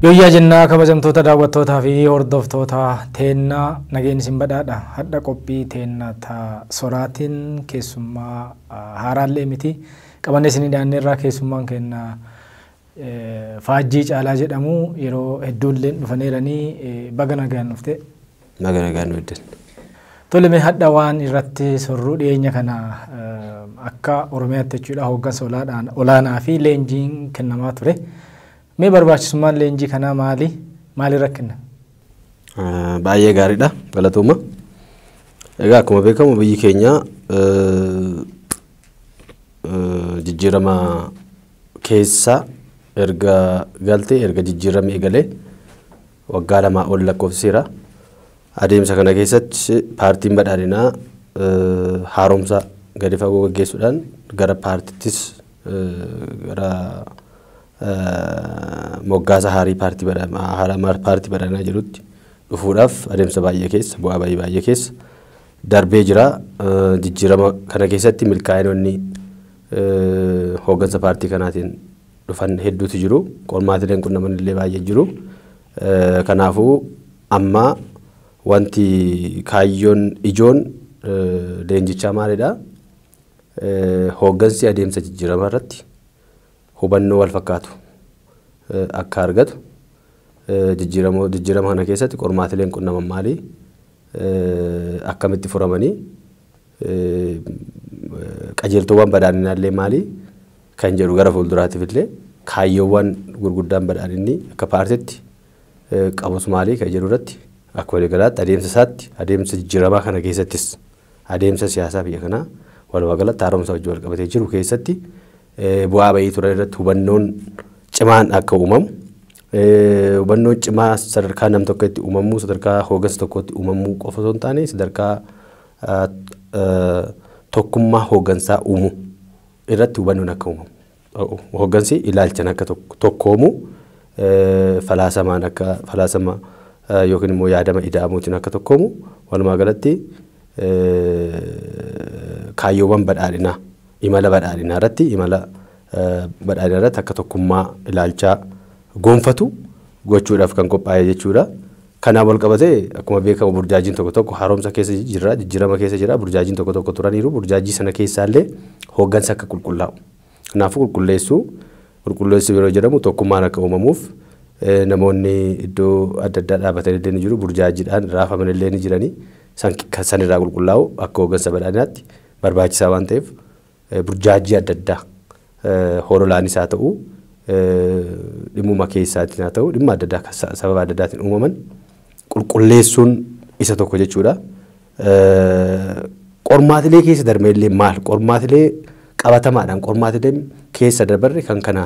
Yooyyaa jennaa kabajamtoota daawwattootaa fi hordoftoota teennaa nageenyi isin badhaadha. Hadha qophii teennaa ta soraatiin keessummaa haaraallee miti. Qabannee isinii dhiyaanneerraa keessummaan keenya Faajjii Caalaa jedhamu yeroo hedduullee dhufaneeranii baga nagaan dhufte. Baga nagaan nu eddan. Tole mee hadha waan irratti sorruu dhiyeenya kana akka Oromiyaatti jechuudha hooggansa olaanaa fi leenjiin kennamaa ture. Mee barbaachisummaan leenjii kanaa maali? Maalirra kenna? Baay'ee gaariidha. Galatooma. Egaa akkuma beekamu biyyi keenya jijjiirama keessa erga galtee erga jijjiirame eegalee waggaa 2 ol lakkoofsiseera. Adeemsa kana keessatti paartiin badhaadhinaa haaromsa gadi fagoo gaggeessuudhaan gara paartittis gara moggaasa haarii paartii badhaadhinaa jedhutti dhufuudhaaf adeemsa baay'ee keessa bu'aa baay'ee keessa darbee jira. Jijjiirama kana keessatti milkaa'inoonni hooggansa paartii kanaatiin dhufan hedduutu jiru. Qormaatileen qunnaman illee baay'ee jiru. Kanaafuu amma wanti kaayyoon ijoon leenjichaa maalidha? Hooggansi adeemsa jijjiirama irratti hubannoo wal fakkaatu akka argatu jijjiirama kana keessatti qormaatileen qunnaman maali? Akkamitti furamanii? Qajeeltowwan badhaadhinaa illee maali? Kan jedhu gara fuulduraatiif illee kaayyoowwan gurguddaan badhaadhinni akka paartiitti qabus maali kan jedhu irratti akka waliigalaatti adeemsa isaatti adeemsa jijjiiramaa kana keessattis adeemsa siyaasaa biyya kanaa walumaa galatti haaromsa wajjin wal qabatee jiru keessatti bu'aa bahii turan irratti hubannoon cimaan akka uumamu hubannoon cimaa sadarkaa nam tokkotti uumamuu sadarkaa hooggansa tokkotti uumamuu qofa osoo hin taane sadarkaa tokkummaa hooggansaa uumuu irratti hubannoon akka uumamu hooggansi ilaalchan akka tokkoomu falaasamaan akka falaasama yookiin immoo yaadama ida'amuutiin akka tokkoomu walumaa galatti kaayyoowwan badhaadhinaa imala badhaadhinaa irratti imala badhaadhinaa irratti akka tokkummaa ilaalchaa gonfatu gochuudhaaf kan qophaa'e jechuudha. Kanaaf wal qabatee akkuma beekamu burjaajiin tokko tokko haaromsa keessa jira, jijjiirama keessa jira, burjaajiin tokko tokko turaniiru, burjaajii sana keessaallee hooggansa akka qulqullaa'u. Kanaafuu qulqulleessuu yeroo jedhamu tokkummaan akka uumamuuf namoonni iddoo adda addaa dhaabatan illee ni jiru, burjaajiidhaan raafaman illee ni jiranii san irraa qulqullaa'u akka hooggansa badhaadhinaatti barbaachisaa waan ta'eef burjaajii adda addaa hololaanis haa ta'u dhimmuma keessaatiin haa ta'u dhimma adda addaa sababa adda addaatiin uumaman qulqulleessuun isa tokko jechuudha. Qormaatilee keessa darbe illee maal qormaatilee qabatamaadhaan qormaatilee keessa dabarre kan kana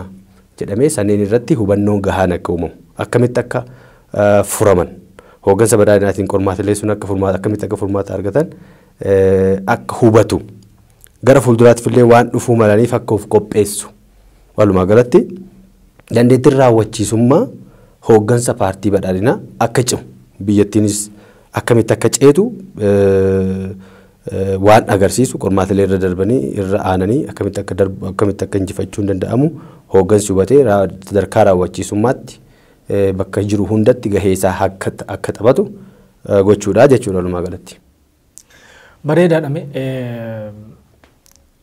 jedhamee sanneen irratti hubannoon gahaan akka uumamu akkamitti akka furaman hooggansa badhaadhinaatiin qormaatilee sun akka furmaata akkamitti akka furmaata argatan akka hubatu gara fuulduraatti illee waan dhufuu malaniif akka of qopheessu walumaa galatti dandeettiin raawwachiisummaa hooggansa paartii badhaadhinaa akka cimu biyyattiinis akkamitti akka ceetu waan agarsiisu qormaatilee irra darbanii irra aananii akkamitti akka darbu akkamitti akka injifachuun danda'amu hooggansi hubatee sadarkaa raawwachiisummaatti bakka jiru hundatti gahee isaa akka taphatu gochuudha jechuudha walumaa galatti. Bareedaadha.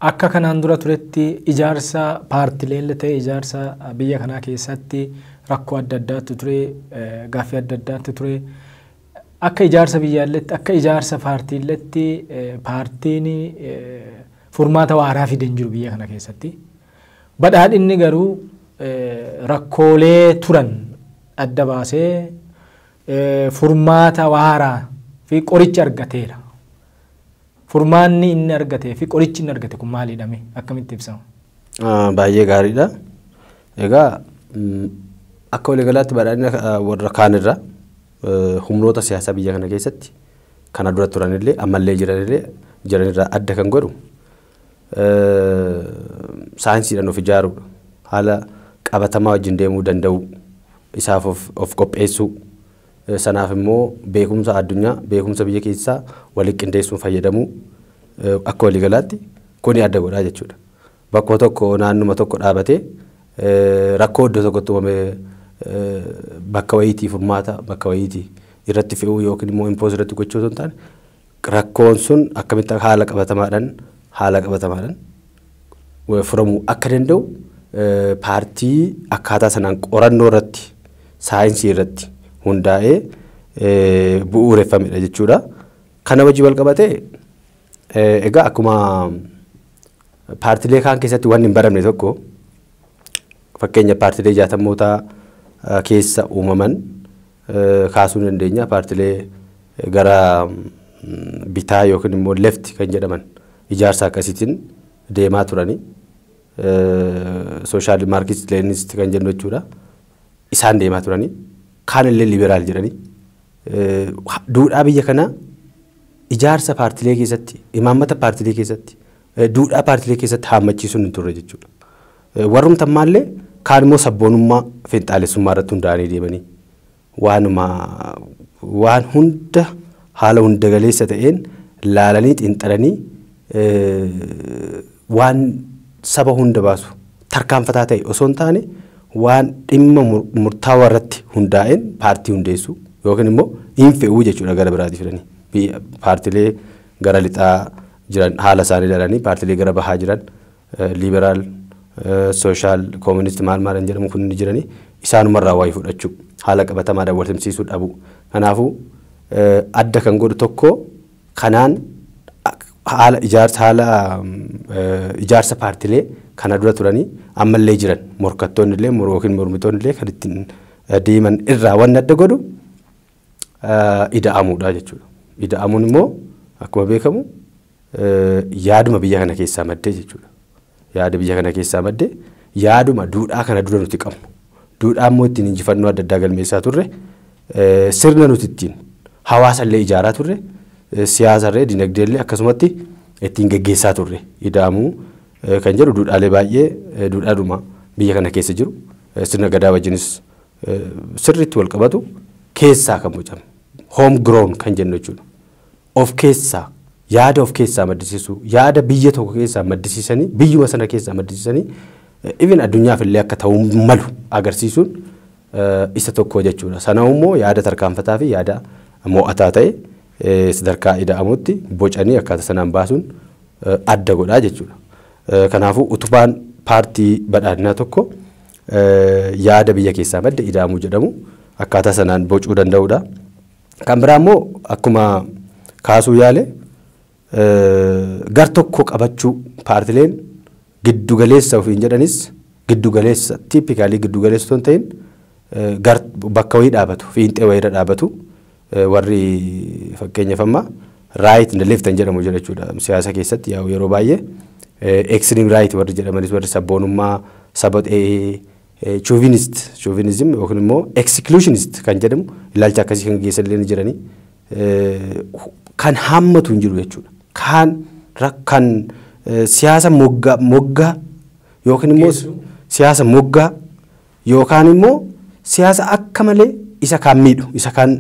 Akka kanaan dura turetti ijaarsa paartilee ta'e ijaarsa biyya kanaa keessatti rakkoo adda addaatu ture, gaaffii adda addaatu ture. Akka ijaarsa biyyaalletti akka ijaarsa paartiiletti paartiin furmaata waaraa fide hin jiru biyya kana keessatti. Badhaadhinni garuu rakkoolee turan adda baasee furmaata waaraa fi qoricha argateera. Furmaanni inni argatee fi qorichi inni argate kun maalidha mee akkamitti ibsama? Baay'ee gaariidha. Egaa akka waliigalaatti badhaadhina warra kaanirra humnoota siyaasaa biyya kana keessatti kana dura turanillee ammallee jiranirraa adda kan godhu saayinsiidhaan of ijaaruudha. Haala qabatamaa wajjin deemuu danda'u isaaf of qopheessuu sanaaf immoo beekumsa addunyaa beekumsa biyya keessaa waliin qindeessuun fayyadamuu akka waliigalaatti kuni adda godhaa jechuudha. Bakka tokko naannuma tokko dhaabatee rakkoo iddoo tokkotti uumame bakka wayiitii furmaata bakka wayiitii irratti fe'uu yookiin immoo impose irratti gochuu osoo hin taane, rakkoon sun akkamitti haala qabatamaadhaan furamuu akka danda'u paartii akkaataa sanaan qorannoo irratti, saayinsii irratti hundaa'ee bu'uureffamedha jechuudha. Kana wajjin wal qabatee egaa akkuma paartiilee kaan keessatti wanni hin baramne tokko, fakkeenya paartiilee 60mootaa keessa uumaman kaasuu dandeenya. Paartiilee gara bitaa yookiin immoo left kan jedhaman ijaarsa akkasiitiin deemaa turani. Social Marxist Leninist kan jennu jechuudha. Isaan deemaa turani. Kaan illee liberaal jedhani. Duudhaa biyya kanaa ijaarsa paartiilee keessatti, imaammata paartiilee keessatti, duudhaa paartiilee keessatti haammachiisuun hin turre jechuudha. Warrumti ammaallee kaan immoo sabboonummaa finxaalessummaa irratti hundaa'anii deemanii waanuma waan hunda haala hunda galeessa ta'een laalanii xiinxalanii waan saba hunda baasu tarkaanfataa ta'e osoo hin taane, waan dhimma murtaawaa irratti hundaa'een paartii hundeessu yookiin immoo hin fe'uu jechuudha gara biraatti fidanii. Paartiilee gara lixaa jiran haala isaanii ilaalanii, paartiilee gara bahaa jiran liberaal, social, communist maal maal jedhamu kun ni jiranii, isaanumarraa waayee fudhachuu, haala qabatamaadhaan wal simsiisuu dhabu. Kanaafuu adda kan godhu tokko kanaan haala ijaarsa paartiilee kana dura turanii ammallee jiran morkattoonni illee yookiin mormitoonni illee kan ittiin deeman irraa wanni adda godhu ida'amuudha jechuudha. Ida'amuun immoo akkuma beekamu yaaduma biyya kana keessaa maddee jechuudha. Yaada biyya kana keessaa maddee, yaaduma duudhaa kana dura nuti qabnu. Duudhaa immoo ittiin injifannoo adda addaa galmeessaa turre, sirna nuti ittiin hawaasa illee ijaaraa turre, siyaasa illee, dinagdee illee akkasumatti ittiin geggeessaa turre. Ida'amuu kan jedhu duudhaalee baay'ee duudhaadhuma biyya kana keessa jiru, sirna gadaa wajjinis sirriitti wal qabatu keessaa kan bocame, home grown kan jennu jechuudha. Of keessaa yaada of keessaa maddisiisuu, yaada biyya tokko keessaa maddisiisanii, biyyuma sana keessaa maddisiisanii, even addunyaaf illee akka ta'uu malu agarsiisuun isa tokko jechuudha. Sana immoo yaada tarkaanfataa fi yaada mo'ataa ta'e sadarkaa ida'amutti bocanii akkaataa sanaan baasuun adda godhaa jechuudha. Kanaafuu utubaan paartii badhaadhinaa tokko yaada biyya keessaa madde ida'amuu jedhamu akkaataa sanaan bocuu danda'udha. Kan biraa immoo akkuma kaasuu yaale gar tokko qabachuu, paartileen giddugaleessa ofiin jedhanis giddugaleessa typically giddugaleessa osoo hin ta'in gar bakka wayii dhaabatu, fiinxee wayiirra dhaabatu. Warri fakkeenyaaf amma right and left kan jedhamu jira jechuudha siyaasa keessatti. Yaa'u yeroo baay'ee extreme right warri jedhamanis, warri sabboonummaa saba chauvinist, chauvinism yookiin immoo exclusionist kan jedhamu ilaalcha akkasii kan geessan illee ni jiranii, kan hammatu hin jiru jechuudha. Kan kan siyaasa moggaa moggaa yookiin immoo siyaasa moggaa yookaan immoo siyaasa akka malee isa kaan miidhu, isa kaan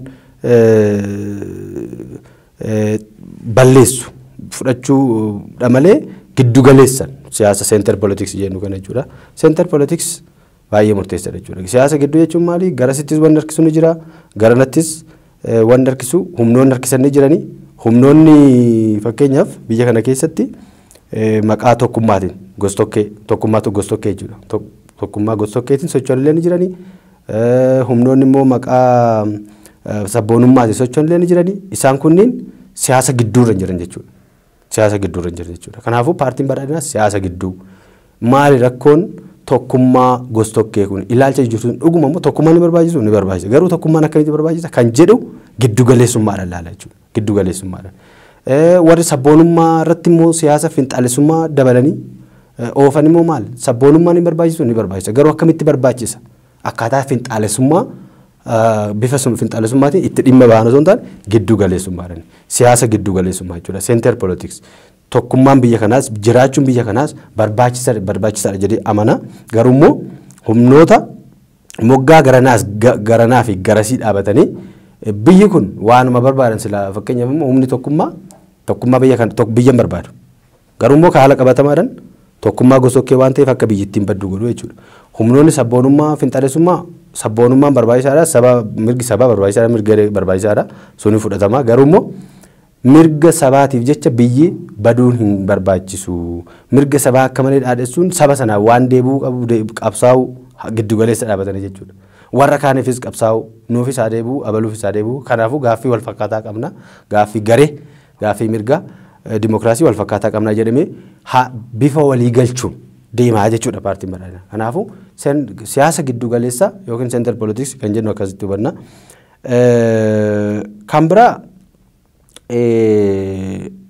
balleessu fudhachuudha malee giddu galeessan siyaasa center politics jennu kana jechuudha. Center politics baay'ee murteessaadha jechuudha. Siyaasa gidduu jechuun maali? Garasittis wanni harkisu ni jira, garanattis wanni harkisu, humnoonni harkisan ni jiranii. Humnoonni fakkeenyaaf biyya kana keessatti maqaa tokkummaatiin gostokkee, tokkummaatu gostokkee jechuudha. Tokkummaa gostokkeetiin socho'an illee ni jiranii. Humnoonni immoo maqaa sabboonummaatiin socho'an illee ni jiranii. Isaan kunniin siyaasa gidduurra hin jiran jechuudha. Siyaasa gidduurra hin jiran jechuudha. Kanaafuu paartiin badhaadhinaa siyaasa gidduu maali rakkoon tokkummaa gostokkee kun ilaalcha jijjiirtuun dhuguma immoo tokkummaan ni barbaachisu, ni barbaachisa. Garuu tokkummaan akkamitti barbaachisa kan jedhu giddu galeessummaadhaan ilaala jechuudha. Giddu galeessummaadhaan. Warri sabboonummaa irratti immoo siyaasa finxaalessummaa dabalanii oofan immoo maal? Sabboonummaan ni barbaachisu, ni barbaachisa. Garuu akkamitti barbaachisa? Akkaataa finxaalessummaa, bifa finxaalessummaatiin itti dhimma ba'an osoo hin taane giddu galeessummaadhaan. Siyaasa giddu galeessummaa jechuudha. Center politics. Tokkummaan biyya kanaas, jiraachuun biyya kanaas barbaachisaadha jedhee amana. Garuu immoo humnoota moggaa garanaas garanaa fi garasii dhaabatanii biyyi kun waanuma barbaadan silaa, fakkeenyaaf immoo humni tokkummaa biyya kana biyya hin barbaadu. Garuu immoo haala qabatamaadhaan Tokkummaa gosokkee waan ta'eef akka biyyittiin baddu godhu jechuudha. Humnoonni sabboonummaa finxaalessummaa, sabboonummaan barbaachisaadha, saba mirgi sabaa barbaachisaadha, mirga barbaachisaadha, suni fudhatama. Garuu immoo mirga sabaatiif jecha biyyi baduun hin barbaachisu. Mirga sabaa akka malee dhaadessuun saba sanaa waan deebi'uu qabu qabsaa'uu giddu galeessa dhaabatanii jechuudha. Warra kaaniifis qabsaa'u, nuufis haa deebi'u, abaluufis haa deebi'u. Kanaafuu gaaffii wal fakkaataa qabna. Gaaffii garee, gaaffii mirga dimokiraasii wal fakkaataa qabna jedhamee bifa walii galchuun deemaa jechuudha paartiin badhaadhinaa. Kanaafuu siyaasa giddu galeessa yookiin center politics kan jennu akkasitti hubanna. Kan biraa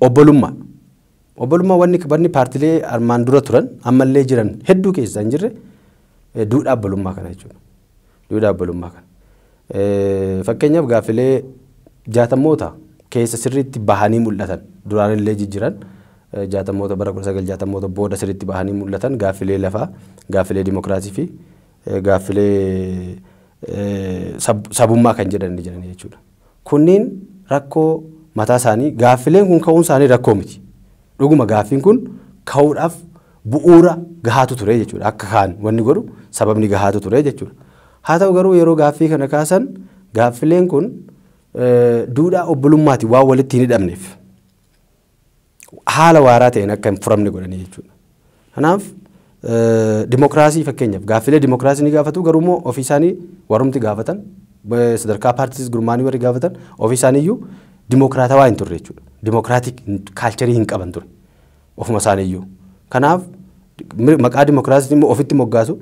obbolummaa. Obbolummaa wanni paartilee armaan dura turan ammallee jiran hedduu keessa hin jirre duudhaa obbolummaa kana jechuudha. Duudhaa obbolummaa kana. Fakkeenyaaf gaaffilee 60moota keessa sirriitti bahanii mul'atan, duraanillee jijjiiran, 60moota, bara 1960moota booda sirriitti bahanii mul'atan, gaaffilee lafaa, gaaffilee dimokiraasii fi gaaffilee sabummaa kan jedhan ni jiran jechuudha. Kunniin rakkoo mataa isaanii, gaaffileen kun ka'uun isaanii rakkoo miti. Dhuguma gaaffiin kun ka'uudhaaf bu'uura gahaatu ture jechuudha. Akka kaan wanni godhu sababni gahaatu ture jechuudha. Haa ta'u garuu yeroo gaaffii kana kaasan gaaffileen kun duudhaa obbolummaati waan walitti hin hidhamneef haala waaraa ta'een akka hin furamne godhanii jechuudha. Kanaaf dimokiraasii, fakkeenyaaf gaaffilee dimokiraasii ni gaafatu, garuu immoo ofii isaanii warrumti gaafatan, sadarkaa paartiis gurmaanii warri gaafatan, ofii isaaniiyyuu dimokiraatawaa hin turre jechuudha. Democratic culture hin qaban ture ofuma isaaniiyyuu. Kanaaf maqaa dimokiraasii immoo ofitti moggaasu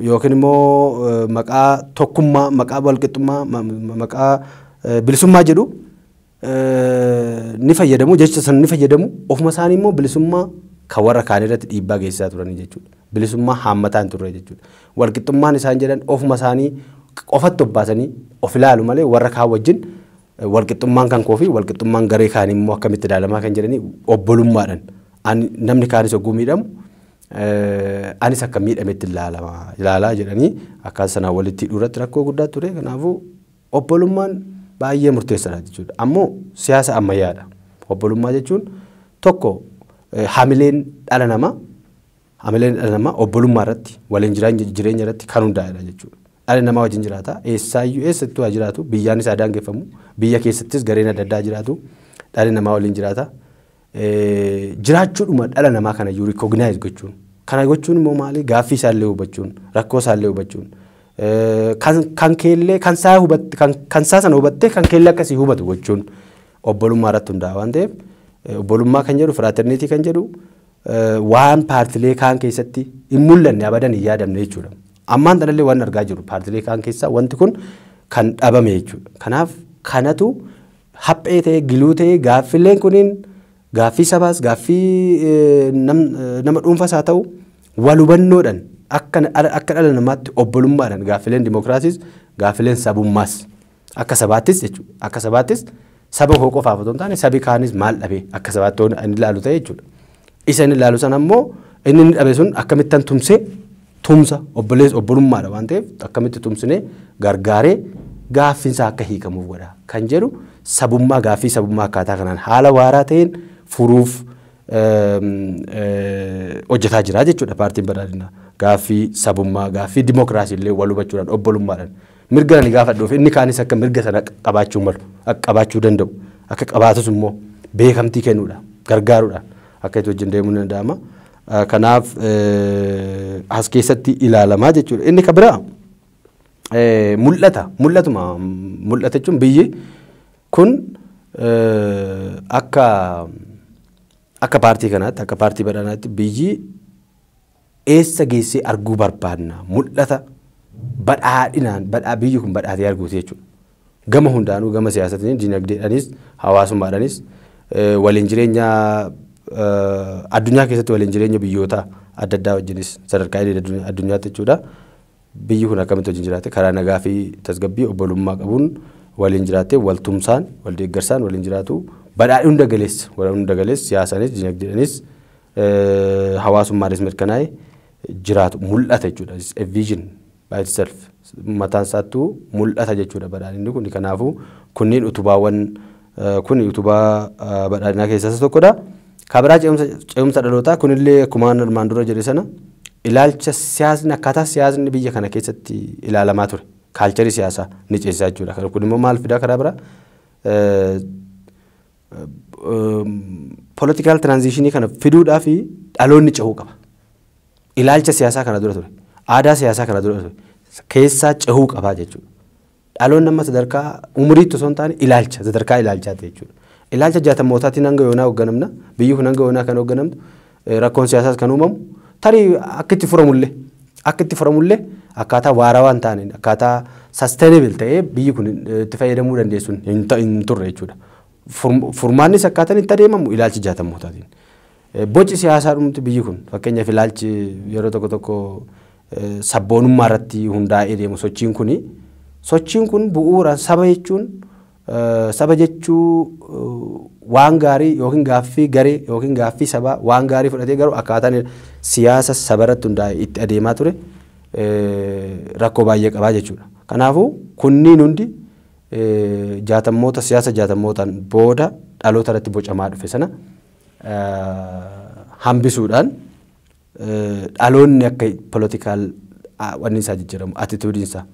yookiin immoo maqaa tokkummaa, maqaa walqixxummaa, maqaa bilisummaa jedhu ni fayyadamu, jecha sana ni fayyadamu. Ofuma isaanii immoo bilisummaa kan warra kaan irratti dhiibbaa geessisaa turanii jechuudha. Bilisummaa haammataa hin turre jechuudha. Walqixxummaan isaan jedhan ofuma isaanii qofatti obbaasanii of ilaalu malee warra kaan wajjin walqixxummaan kan koo fi walqixxummaan garee kaanii immoo akkamitti ilaalamaa kan jedhanii obbolummaadhaan namni kaanis hogguu miidhamu anis akka miidhametti ilaalaa jedhanii akkaataa sanaan walitti hidhuu irratti rakkoo guddaa ture. Kanaafuu obbolummaan baay'ee murteessaadha jechuudha. Ammoo siyaasa ammayyaadha. Obbolummaa jechuun tokko hamileen dhala namaa obbolummaa irratti, waliin jireenya irratti kan hundaa'edha jechuudha. Dhalli namaa wajjin jiraata. Eessaayyuu eessattuu haa jiraatu, biyyaan isaa daangeffamu, biyya keessattis gareen adda addaa jiraatu, dhalli namaa waliin jiraata. Jiraachuudhuma dhala namaa kana iyyuu recognize gochuun. Kana gochuun immoo maali? Gaaffii isaallee hubachuun, rakkoo isaallee hubachuun. Kan keellee kan isaa hubatte, kan isaa sana hubattee kan keellee akkasii hubatu gochuun obbolummaa irratti hundaa'a waan ta'eef, obbolummaa kan jedhu, fraternity kan jedhu, waan paartilee kaan keessatti hin mul'anne abadan hin yaadamne jechuudha. Ammaan tanallee waan argaa jiru paartilee kaan keessaa wanti kun kan dhabame jechuudha. Kanaaf kanatu haphee ta'e, giluu ta'e, gaaffileen kuniin gaaffii sabaas gaaffii nama dhuunfaas haa ta'u wal hubannoodhaan akka dhala namaatti obbolummaadhaan gaaffileen dimokiraasiis gaaffileen sabummaas akka sabaattis jechuudha. Akka sabaattis saba koo qofaaf otoo hin taane sabi kaanis maal dhabe akka sabaatti inni ilaalu ta'e jechuudha. Isa inni ilaalu sana immoo inni dhabe sun akkamittan tumsee tumsa obboleessa obbolummaadha waan ta'eef akkamitti tumsinee gargaaree gaaffiinsaa akka hiikamuuf godha kan jedhu sabummaa, gaaffii sabummaa akkaataa kanaan haala waaraa ta'een furuuf hojjetaa jira jechuudha paartiin badhaadhinaa. Gaaffii sabummaa, gaaffii dimokiraasii illee wal hubachuudhaan, obbolummaadhaan mirga ani gaafadhuuf inni kaanis akka mirga sana qabaachuu malu, akka qabaachuu danda'u, akka qabaatus immoo beekamtii kennuudha, gargaaruudhaan akka itti wajjin deemuun danda'ama. Kanaaf as keessatti ilaalamaa jechuudha. Inni kan biraa mul'ata, mul'atuma mul'ata jechuun biyyi kun akka paartii kanaatti, akka paartii badhaadhinaatti biyyi eessa geessee arguu barbaadna, mul'ata badhaadhinaan badhaa biyyi kun badhaatee arguuti jechuudha. Gama hundaanuu, gama siyaasatiin, dinagdeedhaanis, hawaasummaadhaanis, waliin jireenya addunyaa keessatti, waliin jireenya biyyoota adda addaa wajjinis sadarkaa addunyaatti jechuudha. Biyyi kun akkamitti wajjin jiraate, karaa nagaa fi tasgabbii obbolummaa qabuun waliin jiraattee, wal tumsaan, wal deeggarsaan waliin jiraatu, badhaadhi hunda galeessa, hunda galeessa, siyaasaanis, dinagdeedhaanis, hawaasummaanis mirkanaa'e jiraatu mul'ata jechuudha. A vision by itself, mataan isaattuu mul'ata jechuudha badhaadhinni kun. Kanaafuu kunniin utubaawwan, kun utubaa badhaadhinaa keessaa isa tokkodha. Kabiraa ce'umsa dhalootaa kunillee akkuma armaan dura jedhe sana ilaalcha siyaasni akkaataa siyaasni biyya kana keessatti ilaalamaa ture. Kaalcharii siyaasaa ni ceesisaa jechuudha. Kun immoo maal fidaa karaa biraa political transitionii kana fiduudhaa fi dhaloonni cehuu qaba. Ilaalcha siyaasaa kana dura ture. Aadaa siyaasaa kana dura ture. Keessaa cehuu qaba jechuudha. Dhaloonni amma sadarkaa umuriitti osoo hin taane ilaalcha sadarkaa ilaalchaati jechuudha. Ilaalcha jaatamootaatiin hanga yoonaa hoogganamna. Biyyi kun hanga yoonaa kan hoogganamtu rakkoon siyaasaas kan uumamu tarii akka itti furamullee akkaataa waarawaa hin taane akkaataa sustainable ta'ee biyyi kun itti fayyadamuu dandeessuun hin turre jechuudha. Furmaannis akkaataan itti adeemamu ilaalchi jaatamootaatiin. Boci siyaasaa dhumti biyyi kun fakkeenyaaf ilaalchi yeroo tokko tokko sabboonummaa irratti hundaa'ee deemu sochiin kun bu'uura saba jechuun saba jechuu waan gaarii yookiin gaaffii garee yookiin gaaffii sabaa waan gaarii fudhatee garuu akkaataan siyaasa saba irratti hundaa'ee itti adeemaa ture rakkoo baay'ee qabaa jechuudha. Kanaafuu kunniin hundi jaatammoota siyaasa jaatammootaan booda dhaloota irratti bocamaa dhufe sana hambisuudhaan dhaloonni akka politikaal wanni isaa jijjiiramu attituudiin isaa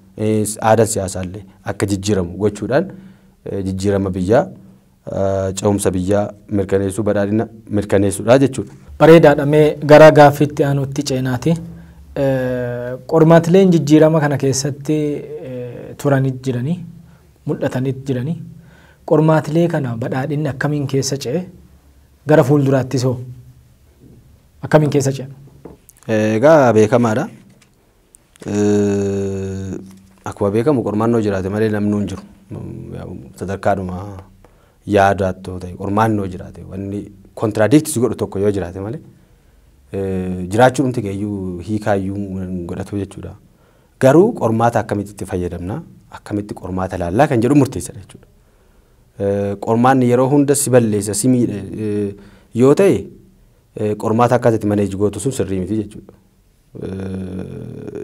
aadaan siyaasaa illee akka jijjiiramu gochuudhaan jijjiirama biyyaa ce'umsa biyyaa mirkaneessuu badhaadhina mirkaneessuudha jechuudha. Bareedaadha. Mee gara gaaffiitti aanutti ceenaati. Qormaatileen jijjiirama kana keessatti turanii jiranii mul'atanii jiranii qormaatilee kana badhaadhinni akkamiin keessa ce'e gara fuulduraattis hoo akkamiin keessa ce'e? Egaa beekamaadha. Akkuma beekamu qormaannoo jiraate malee namni hin jiru. Sadarkaadhuma yaadattoo ta'e qormaannoo jiraate wanni kontiradiiktis godhu tokko yoo jiraate malee jiraachuun dhumti keeyyuu hiikaayyuu godhatu jechuudha. Garuu qormaata akkamitti itti fayyadamna akkamitti qormaata laallaa kan jedhu murteessadha jechuudha. Qormaanni yeroo hunda si balleessa si miidha yoo ta'e qormaata akkasitti maneeji gootu sun sirrii miti jechuudha.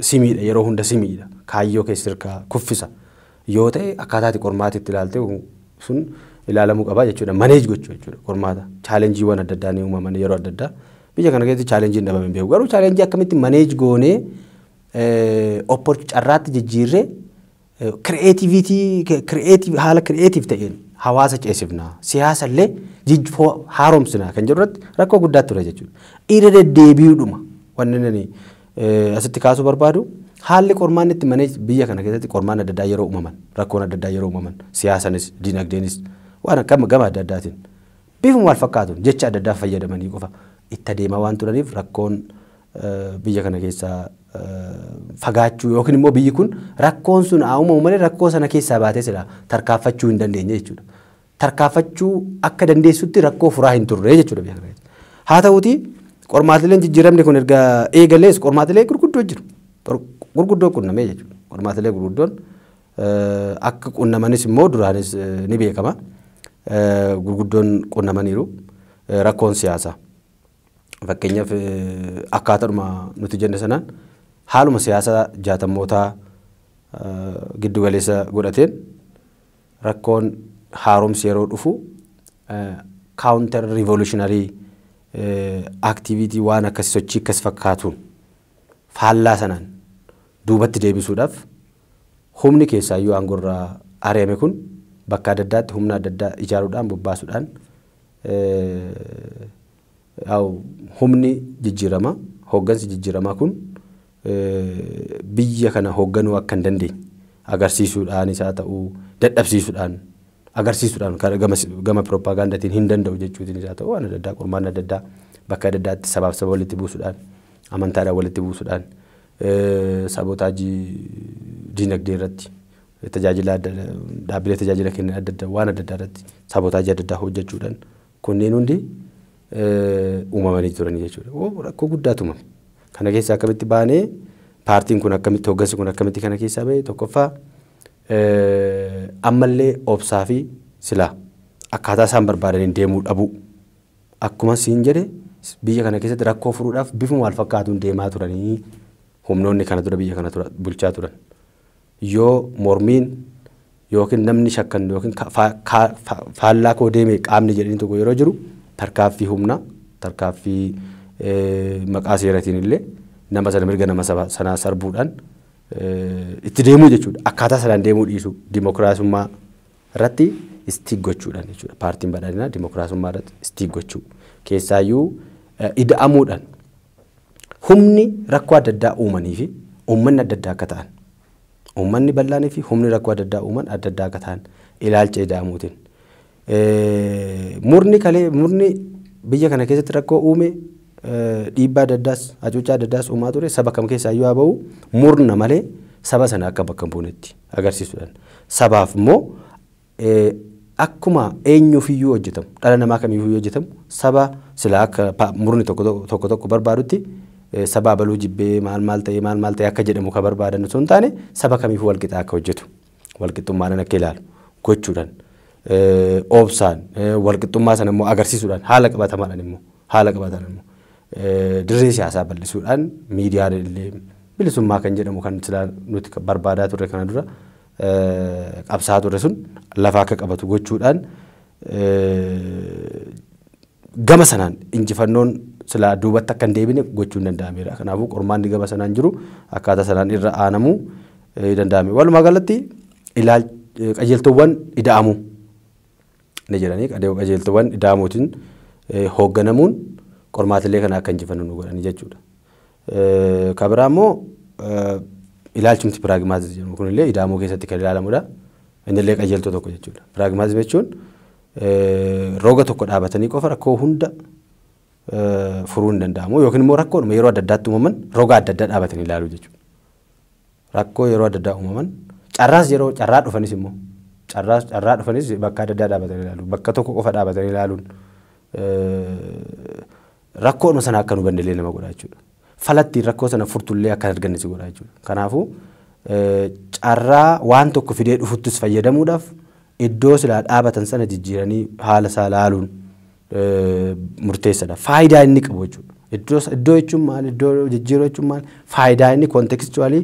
Si miidha yeroo hunda si miidha kaayyoo keessa sirkaa kuffisa yoo ta'e akkaataatti qormaata itti ilaalte sun ilaalamuu qaba jechuudha. Maneeji gochuu jechuudha qormaata chaalenjiiwwan adda addaa ni uumaman yeroo adda addaa biyya kana keessatti chaalenjiin dhabame hin beeku garuu chaalenjii akkamitti maneeji goonee carraatti jijjiirree creative haala creative ta'een hawaasa ceesifna siyaasa illee haaromsina kan jedhu irratti rakkoo guddaa ture jechuudha. Irra deddeebi'uudhuma wanni inni asitti kaasuu barbaadu haalli qormaanni itti manee biyya kana keessatti qormaan adda addaa yeroo uumaman rakkoon adda addaa yeroo uumaman siyaasanis dinagdeenis waan akka gama adda addaatiin bifuma wal fakkaatuun jecha adda addaa fayyadamanii qofa itti adeemaa waan turaniif rakkoon biyya kana keessaa fagaachuu yookiin immoo biyyi kun rakkoon sun haa uumamu malee rakkoo sana keessaa baatee silaa tarkaanfachuu hin dandeenye jechuudha. Tarkaanfachuu akka dandeessutti rakkoo furaa hin turre jechuudha biyya kana keessa. Haa ta'uutii qormaatileen jijjiiramni kun erga eegalees qormaatilee gurguddoo jiru. Gurguddoo qunnamee jechuudha. Qormaatilee gurguddoon akka qunnamanis immoo duraanis ni beekama. Gurguddoon qunnamaniiru rakkoon siyaasaa. Fakkeenyaaf akkaataadhuma nuti jenne sanaan haaluma siyaasaa jaatammootaa giddu galeessa godhateen rakkoon haaromsi yeroo dhufu counter revolutionary activity waan akkasii sochii akkas fakkaatuun faallaa sanaan duubatti deebisuudhaaf humni keessaayyuu aangorraa ari'ame kun bakka adda addaatti humna adda addaa ijaaruudhaan bobbaasuudhaan humni jijjiirama hooggansi jijjiiramaa kun biyya kana hoogganuu akka hin dandeenye agarsiisuudhaan isaa ta'uu dadhabsiisuudhaan agarsiisuudhaan gama pirooppaagaandaatiin hin danda'u jechuutiin isaa ta'uu waan adda addaa qormaan adda addaa bakka adda addaatti sabaaf saba walitti buusuudhaan amantaadhaan walitti buusuudhaan sabotaajii diinagdee irratti tajaajila dhaabbilee tajaajila kennan adda addaa waan adda addaa irratti sabotaajii adda addaa hojjechuudhaan kunneen hundi uumamanii turanii jechuudha. Rakkoo guddaatu uumame. Kana keessaa akkamitti baanee paartiin kun akkamitti hooggansi kun akkamitti kana keessaa bahe tokkoffaa ammallee obsaa fi silaa akkaataa isaan barbaadaniin deemuu dhabuu. Akkuma siin jedhe biyya kana keessatti rakkoo furuudhaaf bifuma wal fakkaatuun deemaa turanii humnoonni kana dura biyya kana bulchaa turan. Yoo mormiin yookiin namni shakkan yookiin faallaa koo deeme qaamni jedhanii tokko yeroo jiru tarkaaffii humna Tarkaaffii maqaa seeratiin illee nama sana mirga nama sanaa sarbuudhaan itti deemuu jechuudha. Akkaataa sanaan deemuu dhiisuu dimokiraasummaa irratti stick gochuudhaan jechuudha. Paartiin badhaadhinaa dimokiraasummaa irratti stick gochuu keessaayyuu ida'amuudhaan humni rakkoo adda addaa uumanii fi uummanni adda addaa akka ta'an, uummanni bal'aanii fi humni rakkoo adda addaa uuman adda addaa akka ta'an ilaalcha ida'amuutiin. Murni kalee murni biyya kana keessatti rakkoo uume, dhiibbaa adda addaas hacuuccaa adda addaas uumaa ture, saba kam keessaa iyyuu haa ba'u, murna malee saba sana akka bakka hin buunetti agarsiisuudhaan, sabaaf immoo akkuma eenyuufiyyuu hojjetamu, dhala namaa kamiifiyyuu hojjetamu, saba silaa akka murni tokko tokko tokko barbaadutti saba abaluu jibbee maal maal ta'ee maal maal ta'ee akka jedhamu kan barbaadan osoo hin taane, saba kamiifuu walqixa akka hojjetu, walqixxummaadhaan akka ilaalu gochuudhaan, obsaan walqixxummaa sana immoo agarsiisuudhaan, haala qabatamaadhaan immoo dirree siyaasaa bal'isuudhaan, miidiyaan illee bilisummaa kan jedhamu kan silaa nuti barbaadaa turre, kana dura qabsaa turre sun lafa akka qabatu gochuudhaan, gama sanaan injifannoon silaa duubatti akka hin deebine gochuun danda'ameera. Kanaafuu qormaanni gama sanaan jiru akkaataa sanaan irra aanamuu danda'ame. Walumaa galatti qajeeltowwan ida'amuu ni jedhanii, qajeeltowwan ida'amuutiin hoogganamuun qormaatilee kana akka injifannu nu godhanii jechuudha. Kan biraa immoo ilaalchumti pragmatism jedhamu kunillee ida'amuu keessatti kan ilaalamudha. Innillee qajeeltoo tokko jechuudha. Pragmatism jechuun roga tokko dhaabatanii qofa rakkoo hunda furuu hin danda'amu, yookiin immoo rakkoodhuma yeroo adda addaatti uumaman roga adda addaa dhaabatanii ilaaluu jechuudha. Rakkoo yeroo adda addaa uumaman, carraas yeroo carraa dhufanis immoo carraas carraa dhufanis bakka adda addaa dhaabatanii ilaalu. Bakka tokko qofa dhaabatanii ilaaluun rakkoodhuma sana akka nu hubannellee nama godha jechuudha. Falattiin rakkoo sana furtullee akka arganne si godha jechuudha. Kanaafuu carraa waan tokko fidee dhufuttis fayyadamuudhaaf iddoo silaa dhaabatan sana jijjiiranii haala isaa laaluun murteessaadha. Faayidaa inni qabu jechuudha. Iddoo jechuun maal? Iddoo jijjiiruu jechuun maal? Faayidaa inni contextually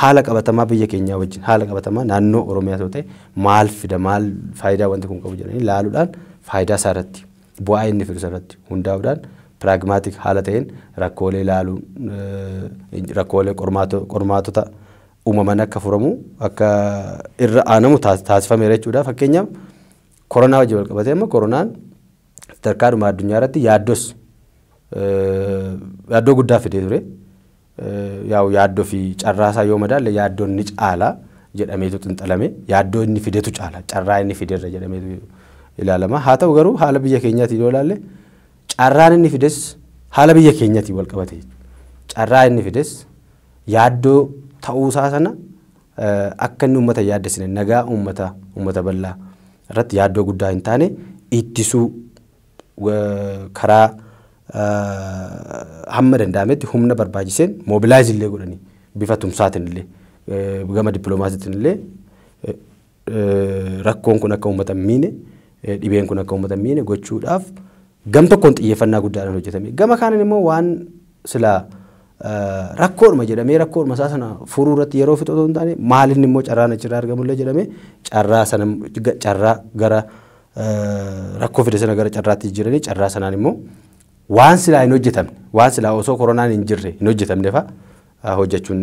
haala qabatamaa biyya keenyaa wajjin, haala qabatamaa naannoo Oromiyaa yoo ta'e maal fida, maal faayidaa wanti kun qabu jedhanii laaluudhaan, faayidaa isaa irratti, bu'aa inni fidu irratti hundaa'uudhaan, pragmatic haala ta'een rakkoolee ilaaluun rakkoolee qormaatota uumaman akka furamu, akka irra aanamu taasifameera jechuudha. Fakkeenyaaf koronaa wajjin wal qabatee, amma koronaan sadarkaadhuma addunyaa irratti yaaddos yaaddoo guddaa fidee ture. Yaa'u yaaddoo fi carraasaa yoo madaalle yaaddoon ni caala jedhameetu xinxalame, yaaddoo inni fidetu caala carraa inni fiderra jedhameetu ilaalama. Haa ta'u garuu haala biyya keenyaatiin yoo ilaalle carraan inni fides haala biyya keenyaatiin wal qabate. Carraa inni fides yaaddoo ta'uusaa sana akka inni uummata yaaddessine, nagaa uummata bal'aa irratti yaaddoo guddaa hin taane ittisuu, karaa hamma danda'ametti humna barbaachiseen mobilize illee godhanii, bifa tumsaatiin illee gama dippiloomaasiitiin illee rakkoon kun akka uummata hin miine, dhibeen kun akka uummata hin miine gochuudhaaf gam tokkoon xiyyeeffannaa guddaadhaan hojjetame. Gama kaaniin immoo waan silaa rakkoodhuma jedhamee rakkoodhuma isaa sana furuu irratti yeroo fixu otoo hin taane, maalinni immoo carraan achirraa argamullee jedhamee carraa sana carraa gara rakkoo fide sana gara carraatti jijjiiranii, carraa sanaan immoo waan silaa hin hojjetamne, waan silaa osoo koronaan hin jirre hin hojjetamne fa'a hojjechuun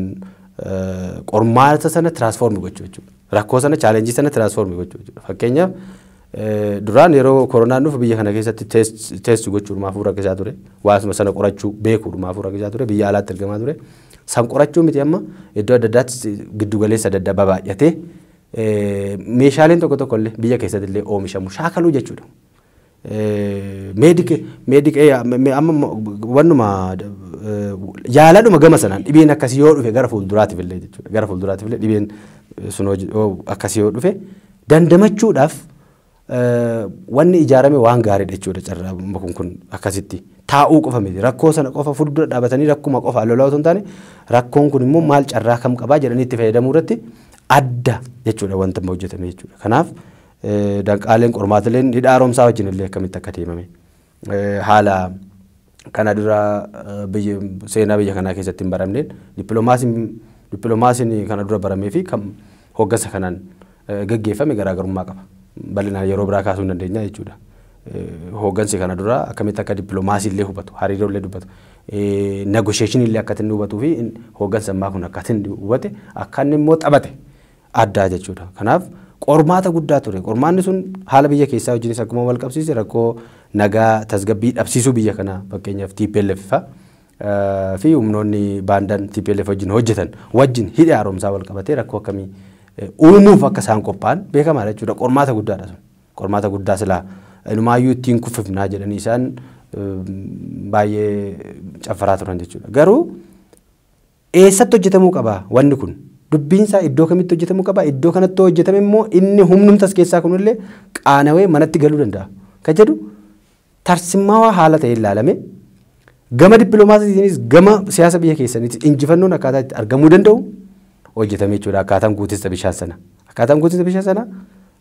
qormaata sana transform gochuu jechuudha. Rakkoo sana, challenge sana transform gochuu jechuudha. Fakkeenyaaf duraan yeroo koronaan dhufu biyya kana keessatti test gochuudhumaafuu rakkisaa ture. Waasuma sana qorachuu beekuudhumaafuu rakkisaa ture. Biyya alaatti ergamaa ture. San qorachuu miti, amma iddoo adda addaatti giddu galeessa adda addaa babaay'atee, meeshaaleen tokko tokko illee biyya keessatti illee oomishamu shaakaluu jechuudha. Medic amma wannuma yaaladhuma gama sanaan dhibeen akkasii yoo dhufe gara fuulduraatiif illee jechuudha. Gara fuulduraatiif illee dhibeen sun akkasii yoo dhufe dandamachuudhaaf wanni ijaarame waan gaariidha jechuudha. Carraa kun akkasitti taa'uu qofa miti, rakkoo sana qofa fuuldura dhaabatanii rakkuma qofa lolaa osoo hin taane, rakkoon kun immoo maal carraa kam qabaa jedhanii itti fayyadamuu irratti adda jechuudha wanta hojjetame jechuudha. Kanaaf danqaaleen qormaatileen hidha haaromsaa wajjin illee akkamitti akka deemame, haala kana dura biyya seenaa biyya kanaa keessatti hin baramneen, dippiloomaasiin kana dura baramee fi kan hoggansa kanaan gaggeeffame garaagarummaa qaba. Bal'inaan yeroo biraa kaasuu hin dandeenya jechuudha. Hooggansi kana dura akkamitti akka dippiloomaasii illee hubatu, hariiroo illee dubbatu, negotiation illee akka inni hubatuu fi hooggansi ammaa kun akka inni hubate, akka inni immoo taphate addaa jechuudha. Kanaaf qormaata guddaa ture. Qormaanni sun haala biyya keessaa wajjinis akkuma wal qabsiise, rakkoo nagaa tasgabbii dhabsiisuu biyya kanaa, fakkeenyaaf TPLF fa'a fi humnoonni baandan TPLF wajjin hojjetan wajjin hidha haaromsaa wal qabatee rakkoo akkamii uumuuf akka isaan qophaa'an beekamaadha jechuudha. Qormaata guddaadha sun. Qormaata guddaa silaa inumaayyuu ittiin kuffifnaa jedhanii isaan baay'ee caffaraa turan jechuudha. Garuu eessatti hojjetamuu qaba wanni kun? Dubbiinsaa iddoo kamitti hojjetamuu qaba? Iddoo kanatti hojjetame immoo inni humnumtas keessaa kunillee qaanawee manatti galuu danda'a. Kan jedhu tarsimmaawaa haala ta'e ilaalame, gama dippiloomaasiitiinis gama siyaasa biyya keessaniitis injifannoon akkaataa itti argamuu danda'u hojjetame jechuudha. Akkaataan guutinsa bishaan sana. Akkaataan guutinsa bishaan sana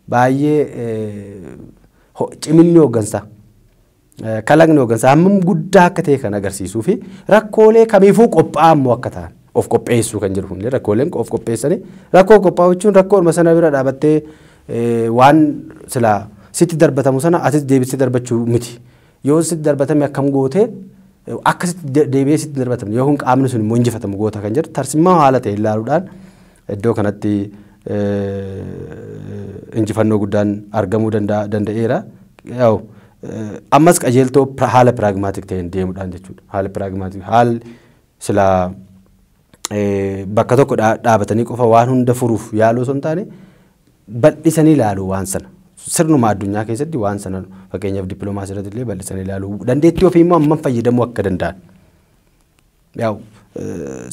baay'ee ciminni hooggansaa, kalaqni hooggansaa hammam guddaa akka ta'e kan agarsiisuu fi rakkoolee kamiifuu qophaa'aa immoo akka ta'an of qopheessuu kan jedhu kunillee, rakkooleen of qopheessanii rakkoo qophaa'u jechuun rakkoo sana bira dhaabattee waan silaa sitti darbatamu sana atis deebistee darbachuu miti. Yoo sitti darbatame akkam gootee akka sitti deebi'ee sitti darbatamne, yoo kun qaamni sun immoo injifatamu goota kan jedhu tarsimmaa haala ta'e ilaaluudhaan iddoo kanatti injifannoo guddaan argamuu danda'eera. Ammas qajeeltoo haala pragmatic ta'een deemuudhaan jechuudha. Haala pragmatic, haalli silaa bakka tokko dhaabatanii qofa waan hunda furuuf yaaluu osoo hin taane, bal'isanii ilaaluu waan sana. Sirnuma addunyaa keessatti waan sana, fakkeenyaaf dippiloomaasii irratti illee bal'isanii ilaaluu, dandeettii ofii immoo hammam fayyadamuu akka danda'an. Yaa'u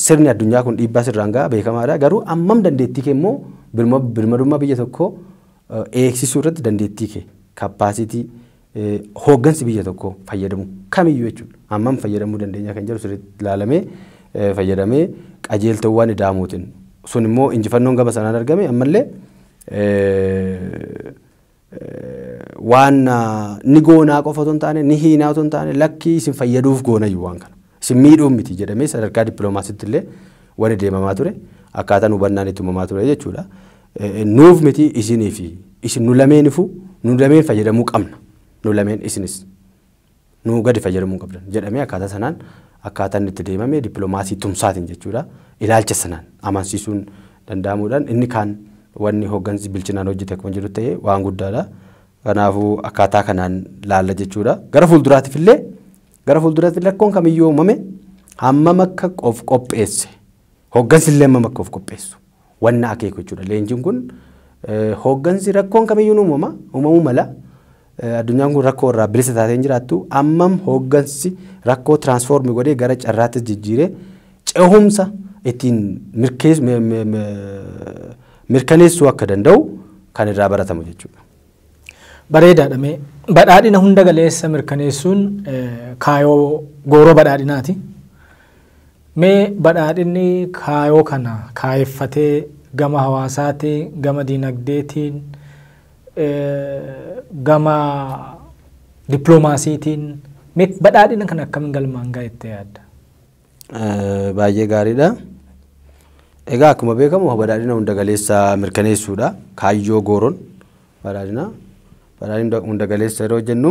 sirni addunyaa kun dhiibbaa sirraan ga'a, beekamaadha. Garuu hammam dandeettii kee immoo birmadummaa biyya tokkoo eegsisuu irratti dandeettii kee, capacity hooggansi biyya tokkoo fayyadamu kamiyyuu jechuudha. Hammam fayyadamuu dandeenya kan jedhu sirriitti ilaalamee fayyadamee qajeeltowwan ida'amuutiin sun immoo injifannoon gama sanaan argame. Ammallee waan ni goonaa qofa otoo hin taane, ni hiinaa otoo hin taane, lakkii, isin fayyaduuf goonayyuu, waan kana isin miidhuuf miti jedhamee sadarkaa dippiloomaasiitti illee wani deemamaa ture, akkaataan hubannaan itti uumamaa ture jechuudha. Nuuf miti, isinii fi isin, nu lameenifu, nu lameen fayyadamuu qabna, nu lameen isinis nu gadi fayyadamuu qabdan jedhamee akkaataa sanaan akkaataan itti deemame dippiloomaasii tumsaatiin jechuudha. Ilaalcha sanaan amansiisuun danda'amuudhaan inni kaan wanni hooggansi bilchinaan hojjete akkuma jiru ta'e waan guddaadha. Kanaafuu akkaataa kanaan laalla jechuudha. Gara fuulduraatiif illee, gara fuulduraatti rakkoon kamiyyuu uumame hammam akka of qopheesse, hooggansi illee hammam akka of qopheessu wanna akeeku jechuudha. Leenjiin kun hooggansi rakkoon kamiyyuu uumama, uumamuu mala. Addunyaan kun rakkoo irraa bilisa taatee hin jiraattu. Hammam hooggansi rakkoo transform godhee gara carraatti jijjiiree cehumsa ittiin mirkaneessuu akka danda'u kan irraa baratamu jechuudha. Bareedaadha. Mee badhaadhina hunda galeessa mirkaneessuun kaayoo gooroo badhaadhinaati. Mee badhaadhinni kaayoo kana kaayeffatee gama hawaasaatiin, gama diinagdeetiin, gama dippiloomaasiitiin mee badhaadhina kana akkamiin galmaan ga'a jettee yaadda? Baay'ee gaariidha. Egaa akkuma beekamu badhaadhina hunda galeessa mirkaneessuudha. Kaayyoo gooroon badhaadhina. Badhaadhina hunda galeessa yeroo jennu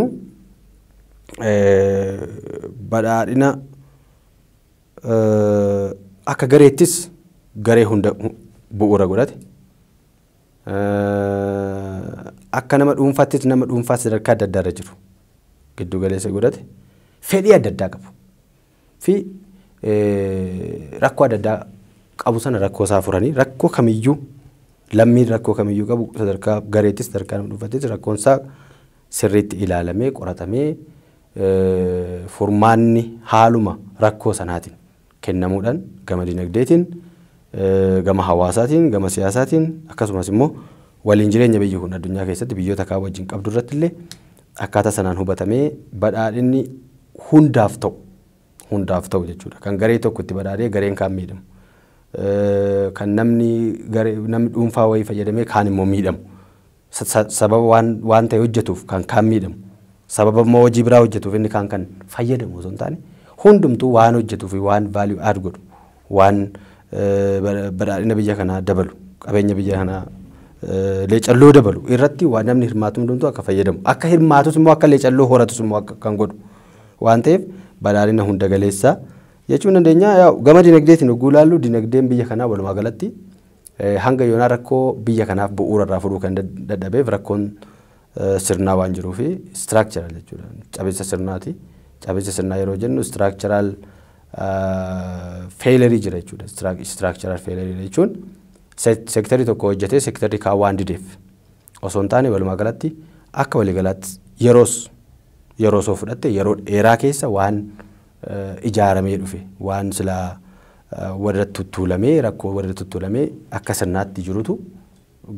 badhaadhina akka gareettis garee hunda bu'uura godhate. Akka nama dhuunfaattis nama dhuunfaa sadarkaa adda addaa irra jiru giddu galeessa godhate, fedhii adda addaa qabu fi rakkoo adda addaa qabu sana rakkoo isaa furanii, rakkoo kamiyyuu lammiin rakkoo kamiyyuu qabu sadarkaa gareettis sadarkaa nama dhuunfaattis rakkoon isaa sirriitti ilaalamee qoratamee furmaanni haaluma rakkoo sanaatiin kennamuudhaan gama dinagdeetiin, gama hawaasaatiin, gama siyaasaatiin, akkasumas immoo waliin jireenya biyyi kun addunyaa keessatti biyyoota kaan wajjin qabdu irratti illee akkaataa sanaan hubatamee badhaadhinni hundaaf ta'u, hundaaf ta'u jechuudha. Kan garee tokko itti badhaadhee gareen kaan miidhamu. Kan namni garee, namni dhuunfaa wayii fayyadamee kaan immoo miidhamu. Sababa waan ta'e hojjetuuf kan kaan miidhamu. Sababa immoo hojii biraa hojjetuuf inni kaan kan fayyadamu osoo hin taane, hundumtuu waan hojjetuu fi waan value add godhu, waan badhaadhina biyya kanaa dabalu, qabeenya biyya kanaa leecalloo dabalu irratti waan namni hirmaatu hundumtuu akka fayyadamu akka hirmaatus immoo akka leecalloo horatus immoo akka kan godhu waan ta'eef badhaadhina hunda galeessaa jechuun dandeenya. Gama dinagdeetiin yogguu ilaallu dinagdeen biyya kanaa walumaa galatti hanga yoonaa rakkoo biyya kanaaf bu'uura irraa furuu kan dadhabeef rakkoon sirnaa waan jiruu fi structural jechuudha. Cabinsa sirnaati. Cabinsa sirnaa yeroo jennu structural failure jira jechuudha. Structural failure jechuun seektarii tokko hojjetee seektarri kaan waan dideef osoo hin taane walumaa galatti akka waliigalaatti yeroo osoo fudhatte yeroo dheeraa keessa waan ijaaramee dhufe waan silaa warra tuttuulamee rakkoo warra tuttuulamee akka sirnaatti jirutu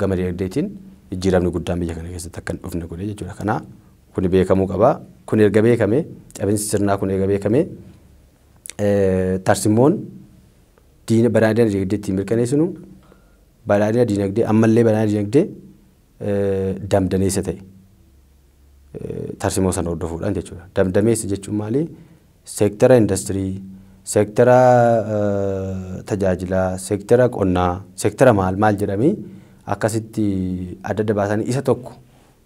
gama dinagdeetiin jijjiiramni guddaan biyya kana keessatti akka hin dhufne godhe jechuudha. Kana kun beekamuu qaba. Kun erga beekame cabinsi sirnaa kun erga beekame tarsimmoon badhaadhina dinagdee ittiin mirkaneessinu badhaadhina dinagdee ammallee badhaadhina dinagdee damdaneessa ta'e tarsimoo sana hordofuudhaan jechuudha. Damdameessa jechuun maali? Seektara industirii, seektara tajaajilaa, seektara qonnaa, seektara maal maal jedhamee akkasitti adda adda baasanii isa tokko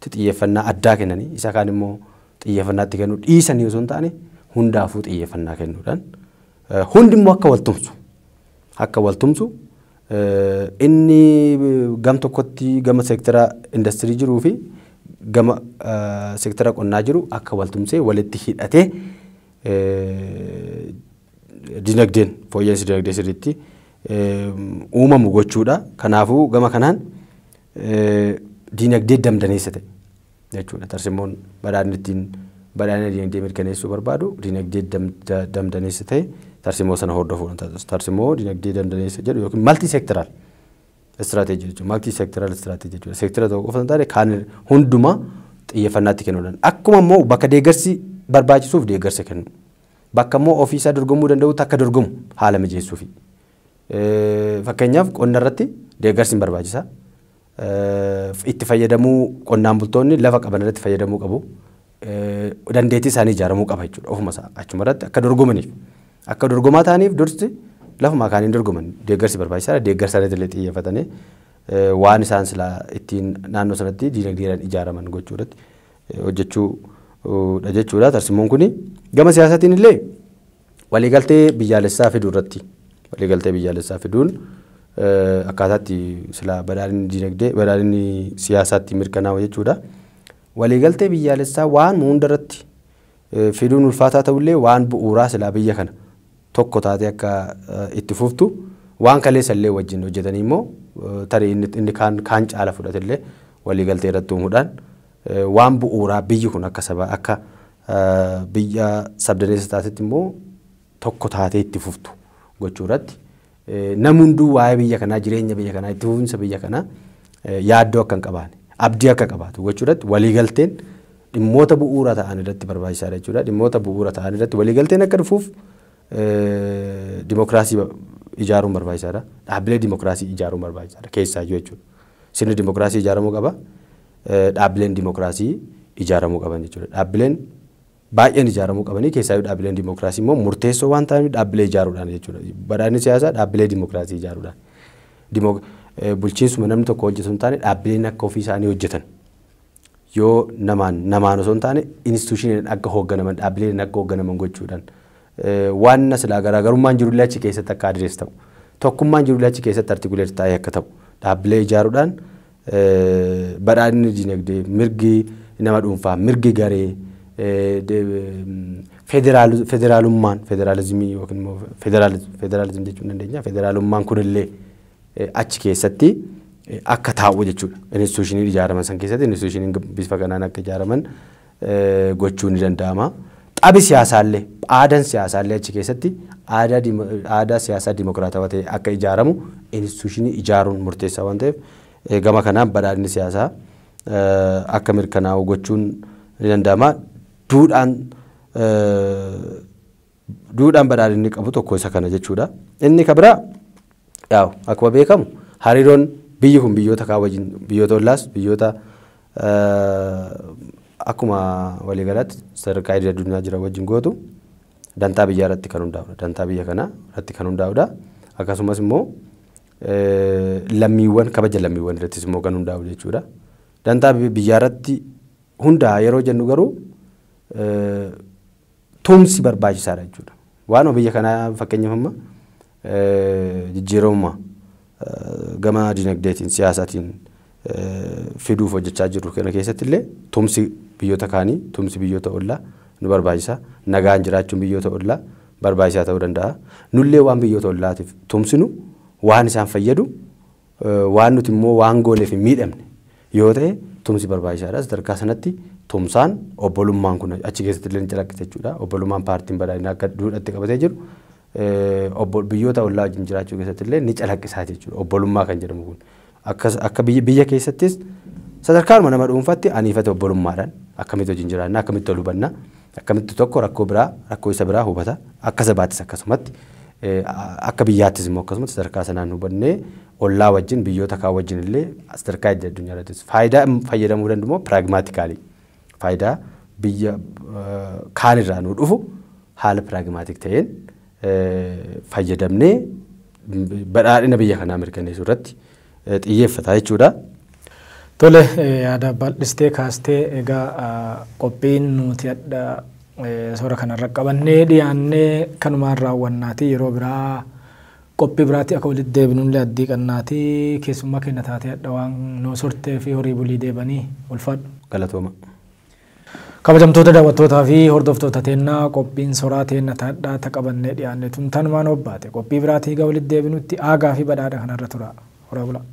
xiyyeeffannaa addaa kennanii isa kaan immoo xiyyeeffannaatti kennuu dhiisanii osoo hin taane hundaafuu xiyyeeffannaa kennuudhaan hundi immoo akka waltumsu inni gam tokkotti gama seektara industirii jiruu fi gama seektara qonnaa jiru akka waltumsee walitti hidhatee dinagdeen fooyya'insi dinagdee sirriitti uumamu gochuudha. Kanaafuu gama kanaan dinagdee damdaneessa ta'e jechuudha. Tarsimmoon badhaadhina ittiin badhaadhina dinagdee mirkaneessuu barbaadu dinagdee damdaneessa ta'e tarsimoo sana hordofuudhaan taasisu. Tarsimoo dinagdee damdaneessa jedhu yookiin multi sectoral strategy jechuudha. Multi sectoral strategy jechuudha. Seektara tokko qofa hin taane kaan hundumaa xiyyeeffannaatti kennuudhaan. Akkuma immoo bakka deeggarsi barbaachisuuf deeggarsa kennu. Bakka immoo ofiisaa dorgomuu danda'utti akka dorgomu haala mijeessuufi. Fakkeenyaaf qonna irratti deeggarsi hin barbaachisa. Itti fayyadamuu qonnaan bultoonni lafa qaban irratti fayyadamuu qabu. Dandeettii isaanii ijaaramuu qaba jechuudha. Ofuma isaa achuma irratti akka dorgomaniif. Akka dorgomaa ta'aniif dursi lafuma kaaniin dorgoman deeggarsi barbaachisaadha. Deeggarsa irratti illee xiyyeeffatanii waan isaan silaa ittiin naannoo sanatti dinagdeedhaan ijaaraman gochuu irratti hojjechuudha jechuudha. Tarsimmoon kuni gama siyaasaatiin illee waliigaltee biyyaalessaa fiduu irratti waliigaltee biyyaalessaa fiduun akkaataatti silaa badhaadhinni dinagdee badhaadhinni siyaasaatti mirkanaa'u jechuudha. Waliigaltee biyyaalessaa waan hunda irratti fiduun ulfaataa ta'ullee waan bu'uuraa silaa biyya kana tokko taatee akka itti fuftu waan kaleessa illee wajjin hojjetanii immoo tarii inni kaan caala fudhatellee waliigaltee irratti uumuudhaan waan bu'uuraa biyyi kun akka saba akka biyya sabdaneessa taatetti immoo tokko taatee itti fuftu gochuu irratti namni hunduu waa'ee biyya kanaa jireenya biyya kanaa itti fufinsa biyya kanaa yaaddoo akka hin qabaane abdii akka qabaatu gochuu irratti waliigalteen dhimmoota bu'uura ta'an irratti barbaachisaadha jechuudha. Dhimmoota bu'uura ta'an irratti waliigalteen akka dhufuuf dimokiraasii ijaaruun barbaachisaadha. Dhaabbilee dimokiraasii ijaaruun barbaachisaadha keessaayyuu jechuudha. Sirni dimokiraasii ijaaramuu qaba. Dhaabbileen dimokiraasii ijaaramuu qaban jechuudha. Dhaabbileen baay'een ijaaramuu qabanii keessaayyuu dhaabbileen dimokiraasii immoo murteessoo waan ta'aniif dhaabbilee ijaaruudhaan jechuudha. Badhaadhinni siyaasaa dhaabbilee dimokiraasii ijaaruudhaan. Bulchiinsuma namni tokko hojjetu hin taane dhaabbileen akka ofii isaanii hojjetan. Yoo namaan osoo hin taane institushiniin akka hoogganaman dhaabbileen akka hoogganaman gochuudhaan waan silaa garaagarummaan jirullee achi keessatti akka address ta'u tokkummaan jirullee achi keessatti articulate ta'ee akka ta'u dhaabbilee ijaaruudhaan badhaadhinni dinagdee mirgi nama dhuunfaa mirgi garee federaalummaan federaalizimii yookiin immoo federaalizim jechuun dandeenya federaalummaan kunillee achi keessatti akka taa'u jechuudha. Institushiniin ijaaraman san keessatti institushiniin bifa kanaan akka ijaaraman gochuun ni danda'ama. Xabi siyaasaallee aadaan siyaasaallee achi keessatti aadaa siyaasaa dimokiraatawaa ta'e akka ijaaramu institushinii ijaaruun murteessaa waan ta'eef gama kanaan badhaadhinni siyaasaa akka mirkanaa'u gochuun ni danda'ama. Duudhaan badhaadhinni qabu tokko isa kana jechuudha. Inni kan biraa yaa'u akkuma beekamu hariiroon biyyi kun biyyoota kaan wajjin biyyoota ollaas biyyoota akkuma waliigalaatti sadarkaa idil addunyaa jiran wajjin gootu dantaa biyyaa irratti kan hundaa'udha. Dantaa biyya kanaa irratti kan hundaa'udha. Akkasumas immoo Lammiiwwan kabaja lammiiwwan irrattis immoo kan hundaa'u jechuudha. Dantaa biyyaa irratti hundaa'a yeroo jennu garuu tumsi barbaachisaadha jechuudha. Waan biyya kanaa fakkeenyaaf amma jijjiiramuma gama dinagdeetiin siyaasaatiin fiduuf hojjechaa jirru kana keessatti illee tumsi biyyoota kaanii, tumsi biyyoota ollaa nu barbaachisa. Nagaan jiraachuun biyyoota ollaa barbaachisaa ta'uu danda'a. Nullee waan biyyoota ollaatiif tumsinu waan isaan fayyadu, waan nuti immoo waan gooneef hin miidhamne yoo ta'e tumsi barbaachisaadha. Sadarkaa sanatti tumsaan obbolummaan kun achi keessatti illee ni calaqqisa jechuudha. Obbolummaan paartiin badhaadhinaa akka duudhaatti qabatee jiru biyyoota ollaa wajjin jiraachuu keessatti illee ni calaqqisaa jechuudha. Obbolummaa kan jedhamu kun akka biyya keessattis sadarkaanuma nama dhuunfaatti aniifate obbolummaadhaan akkamitti wajjin jiraanna, akkamitti wal hubanna, akkamitti tokko rakkoo biraa rakkoo isa biraa hubata, akka sabaattis akkasumatti akka biyyaattis immoo akkasumatti sadarkaa sanaan hubannee ollaa wajjin biyyoota kaan wajjin illee sadarkaa idil addunyaa irrattis faayidaa fayyadamuu danda'u immoo pragmatically faayidaa biyya kaanirraa nu dhufu haala pragmatic ta'een fayyadamnee badhaadhina biyya kanaa mirkaneessuu irratti xiyyeeffata jechuudha. Tole, yaada bal'istee kaastee egaa qophiin nuti adda soora kanarra qabannee dhiyaannee kanumaan raawwannaati. Yeroo biraa qophii biraatti akka walitti deebinullee addii qannaati. Keessummaa keenya taatee adda waan nu sortee fi horii bulii deebanii ulfaadhu. Galatooma. Kabajamtoota daawwattootaa fi hordoftoota teennaa, qophiin soraa teenna taadhaa taqabannee dhiyaanne tun tanumaan obbaate. Qophii biraatii egaa walitti deebinutti aagaa fi badhaadha kanarra tura. Horaa bulaa.